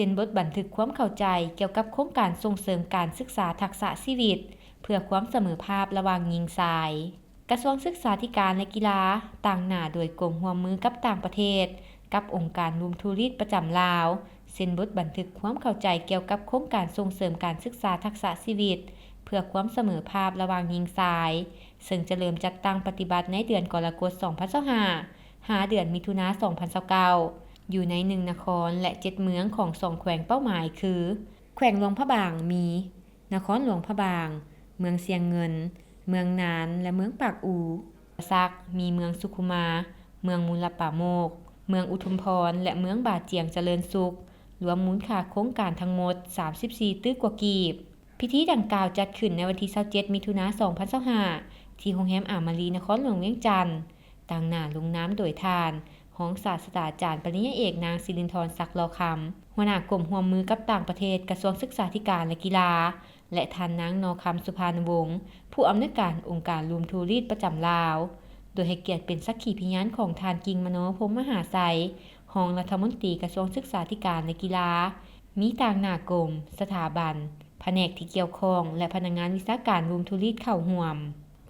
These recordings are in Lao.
ເຊັ່ນບົດບັນທຶກຄວາມເຂົ້າໃຈກ່ຽວກັບໂຄງການສົ່ງເສີມການສຶກສາທັກສະຊີວິດ ເພື່ອຄວາມສະເໝີພາບລະຫວ່າງຍິງຊາຍ. ກະຊວງສຶກສາທິການ ແລະ ກິລາ ຕາງໜ້າໂດຍກົມຮ່ວມມືກັບຕ່າງປະເທດ, ກັບອົງການລວມທຸລິດປະຈຳລາວ ເຊັນບົດບັນທຶກຄວາມເຂົ້າໃຈກ່ຽວກັບໂຄງການສົ່ງເສີມການສຶກສາທັກສະຊີວິດ ເພື່ອຄວາມສະເໝີພາບລະຫວ່າງຍິງຊາຍ, ເຊິ່ງຈະເລີ່ມຈັດຕັ້ງປະຕິບັດໃນເດືອນກໍລະກົດ ສອງພັນຊາວຫ້າ ຫາເດືອນມິຖຸນາ ສອງພັນຊາວເກົ້າ ຢູ່ໃນໜຶ່ງນະຄອນ ແລະ ເຈັດເມືອງຂອງສອງແຂວງເປົ້າໝາຍຄື ແຂວງຫຼວງພະບາງມີ ນະຄອນຫຼວງພະບາງ, ເມືອງຊຽງເງິນ, ເມືອງນານ ແລະ ເມືອງປາກອູ. ສັກ ມີເມືອງສຸຂຸມາ, ເມືອງມູນລະປາໂມກ, ເມືອງອຸທຸມພອນ ແລະ ເມືອງບາຈຽງຈະເລີນສຸກ, ລວມມູນຄ່າໂຄງການທັງໝົດ ສາມສິບສີ່ຕື້ກວ່າກີບ. ພິທີດັ່ງກ່າວຈັດຂຶ້ນໃນວັນທີຊາວເຈັດ ມິຖຸນາ ສອງພັນຊາວຫ້າ ທີ່ໂຮງແຮມອາມາຣີ ນະຄອນຫຼວງວຽງຈັນ. ຕາງໜ້າລົງນາມໂດຍທ່ານ ຮອງສາດສະດາຈານປະລິນຍາເອກ ນາງ ສິລິນທອນ ສັກຫຼໍ່ຄຳ ຫົວໜ້າກົມຮ່ວມມືກັບຕ່າງປະເທດ ກະຊວງສຶກສາທິການ ແລະ ກິລາ ແລະ ທ່ານນາງ ໜໍ່ຄຳ ສຸພານຸວົງ ຜູ້ອຳນວຍການອົງການລວມທຸລີດປະຈຳລາວ, ໂດຍໃຫ້ກຽດເປັນສັກຂີພິຍານຂອງທ່ານ ກິ່ງມະໂນ ພົມມະຫາໄຊ ຮອງລັດຖະມົນຕີກະຊວງສຶກສາທິການ ແລະ ກິລາ, ມີຕາງໜ້າກົມ, ສະຖາບັນ, ພະແນກທີ່ກ່ຽວຂ້ອງ ແລະ ພະນັກງານວິຊາການລວມທຸລີດເຂົ້າຮ່ວມ.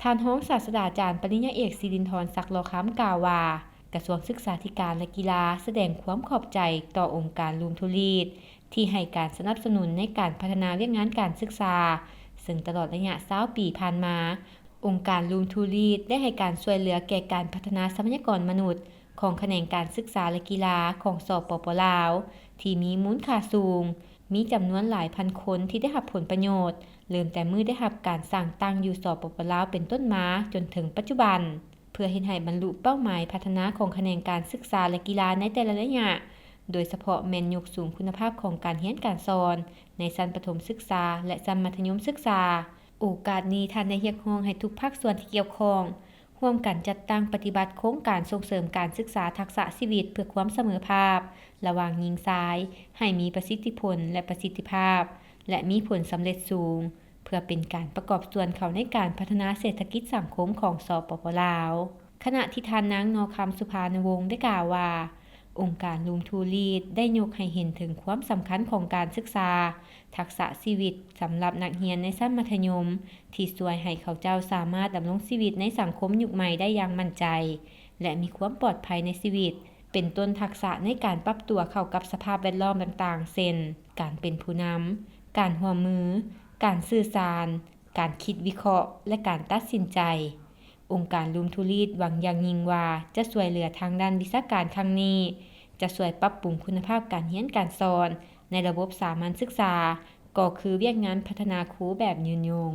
ທ່ານຮອງສາດສະດາຈານປະລິນຍາເອກ ສິລິນທອນ ສັກຫຼໍ່ຄຳ ກ່າວວ່າ ກະຊວງສຶກສາທິການ ແລະ ກິລາ ສະແດງຄວາມຂອບໃຈຕໍ່ອົງການລວມທຸລີດ ທີ່ໃຫ້ການສະໜັບສະໜູນໃນການພັດທະນາວຽກງານການສຶກສາ, ເຊິ່ງຕະຫຼອດໄລຍະຊາວປີຜ່ານມາ, ອົງການລວມທຸລີດໄດ້ໃຫ້ການຊ່ວຍເຫຼືອແກ່ການພັດທະນາຊັບພະຍາກອນມະນຸດຂອງຂະແໜງການສຶກສາ ແລະ ກິລາຂອງ ສປປ ລາວ ທີ່ມີມູນຄ່າສູງ, ມີຈຳນວນຫຼາຍພັນຄົນທີ່ໄດ້ຮັບຜົນປະໂຫຍດ, ເລີ່ມແຕ່ມື້ໄດ້ຮັບການສ້າງຕັ້ງຢູ່ ສປປ ລາວ ເປັນຕົ້ນມາຈົນເຖິງປັດຈຸບັນ. ເພື່ອເຮັດໃຫ້ບັນລຸເປົ້າໝາຍພັດທະນາຂອງຂະແໜງການສຶກສາ ແລະ ກິລາໃນແຕ່ລະໄລຍະ, ໂດຍສະເພາະແມ່ນຍົກສູງຄຸນນະພາບຂອງການຮຽນການສອນໃນຊັ້ນປະຖົມສຶກສາ ແລະ ຊັ້ນມັດທະຍົມສຶກສາ. ໂອກາດນີ້ ທ່ານໄດ້ຮຽກຮ້ອງໃຫ້ທຸກພາກສ່ວນທີ່ກ່ຽວຂ້ອງ ຮ່ວມກັນຈັດຕັ້ງປະຕິບັດໂຄງການສົ່ງເສີມການສຶກສາທັກສະຊີວິດເພື່ອຄວາມສະເໝີພາບລະຫວ່າງຍິງຊາຍ ໃຫ້ມີປະສິດທິຜົນ ແລະ ປະສິດທິພາບ ແລະ ມີຜົນສຳເລັດສູງ ເພື່ອເປັນການປະກອບສ່ວນເຂົ້າໃນການພັດທະນາເສດຖະກິດສັງຄົມຂອງ ສປປ ລາວ. ຂະນະທີ່ທ່ານນາງ ໜໍ່ຄຳ ສຸພານຸວົງ ໄດ້ກ່າວວ່າ ອົງການລວມທຸລີດໄດ້ຍົກໃຫ້ເຫັນເຖິງຄວາມສຳຄັນຂອງການສຶກສາທັກສະຊີວິດສຳລັບນັກຮຽນໃນຊັ້ນມັດທະຍົມ ທີ່ຊ່ວຍໃຫ້ເຂົາເຈົ້າສາມາດດຳລົງຊີວິດໃນສັງຄົມຍຸກໃໝ່ໄດ້ຢ່າງໝັ້ນໃຈ ແລະ ມີຄວາມປອດໄພໃນຊີວິດ, ເປັນຕົ້ນທັກສະໃນການປັບຕົວເຂົ້າກັບສະພາບແວດລ້ອມຕ່າງໆ ເຊັ່ນ ການເປັນຜູ້ນຳ, ການຮ່ວມມື, ການສື່ສານ, ການຄິດວິເຄາະ ແລະ ການຕັດສິນໃຈ. ອົງການລວມທຸລີດຫວັງຢ່າງຍິ່ງວ່າຈະຊ່ວຍເຫຼືອທາງດ້ານວິຊາການຄັ້ງນີ້ ຈະຊ່ວຍປັບປຸງຄຸນນະພາບການຮຽນການສອນໃນລະບົບສາມັນສຶກສາ, ກໍຄືວຽກງານພັດທະນາຄູແບບຍືນຍົງ.